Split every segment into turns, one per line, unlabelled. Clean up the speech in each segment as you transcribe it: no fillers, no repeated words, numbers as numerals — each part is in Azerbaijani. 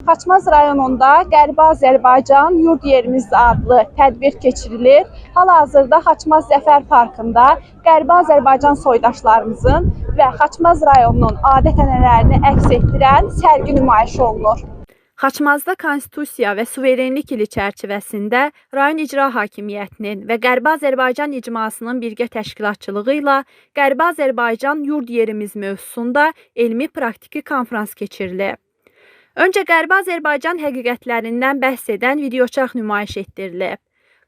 Xaçmaz rayonunda Qərbi Azərbaycan Yurd Yerimiz adlı tədbir keçirilir. Hal-hazırda Xaçmaz Zəfər Parkında Qərbi Azərbaycan soydaşlarımızın və Xaçmaz rayonunun adət-ənənələrini əks etdirən sərgi nümayiş olunur. Xaçmazda Konstitusiya və suverenlik ili çərçivəsində rayon icra hakimiyyətinin və Qərbi Azərbaycan icmasının birgə təşkilatçılığı ilə Qərbi Azərbaycan Yurd Yerimiz mövzusunda elmi praktiki konfrans keçirilib. Öncə Qərbi Azərbaycan həqiqətlərindən bəhs edən videoçarx nümayiş etdirilib.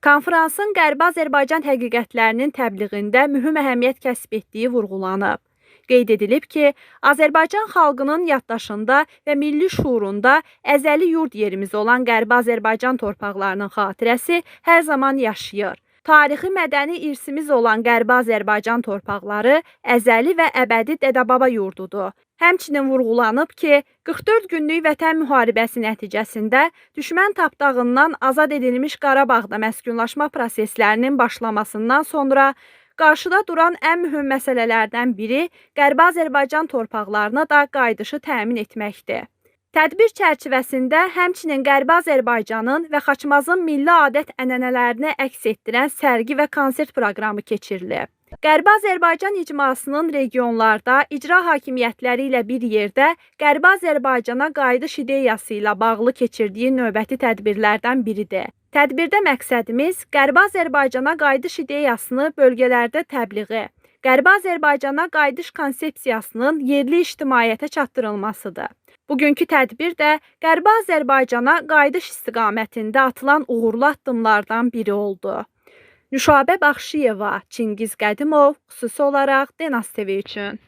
Konfransın Qərbi Azərbaycan həqiqətlərinin təbliğində mühüm əhəmiyyət kəsb etdiyi vurğulanıb. Qeyd edilib ki, Azərbaycan xalqının yaddaşında və milli şuurunda əzəli yurd yerimiz olan Qərbi Azərbaycan torpaqlarının xatirəsi hər zaman yaşayır. Tarixi mədəni irsimiz olan Qərbi Azərbaycan torpaqları əzəli və əbədi dədə-baba yurdudur. Həmçinin vurğulanıb ki, 44 günlük Vətən müharibəsi nəticəsində düşmən tapdağından azad edilmiş Qarabağda məskunlaşma proseslərinin başlamasından sonra qarşıda duran ən mühüm məsələlərdən biri Qərbi Azərbaycan torpaqlarına da qayıdışı təmin etməkdir. Tədbir çərçivəsində həmçinin Qərbi Azərbaycanın və Xaçmazın milli adət-ənənələrini əks etdirən sərgi və konsert proqramı keçirilib. Qərbi Azərbaycan icmasının regionlarda icra hakimiyyətləri ilə bir yerdə Qərbi Azərbaycana qayıdış ideyası ilə bağlı keçirdiyi növbəti tədbirlərdən biridir. Tədbirdə məqsədimiz Qərbi Azərbaycana qayıdış ideyasını bölgələrdə təbliği, Qərbi Azərbaycana qayıdış konsepsiyasının yerli ictimaiyyətə çatdırılmasıdır. Bugünkü tədbir də Qərbi Azərbaycana qayıdış istiqamətində atılan uğurlu addımlardan biri oldu. Nüşabə Baxşıyeva, Çingiz Qədimov, xüsusi olaraq Denas TV üçün.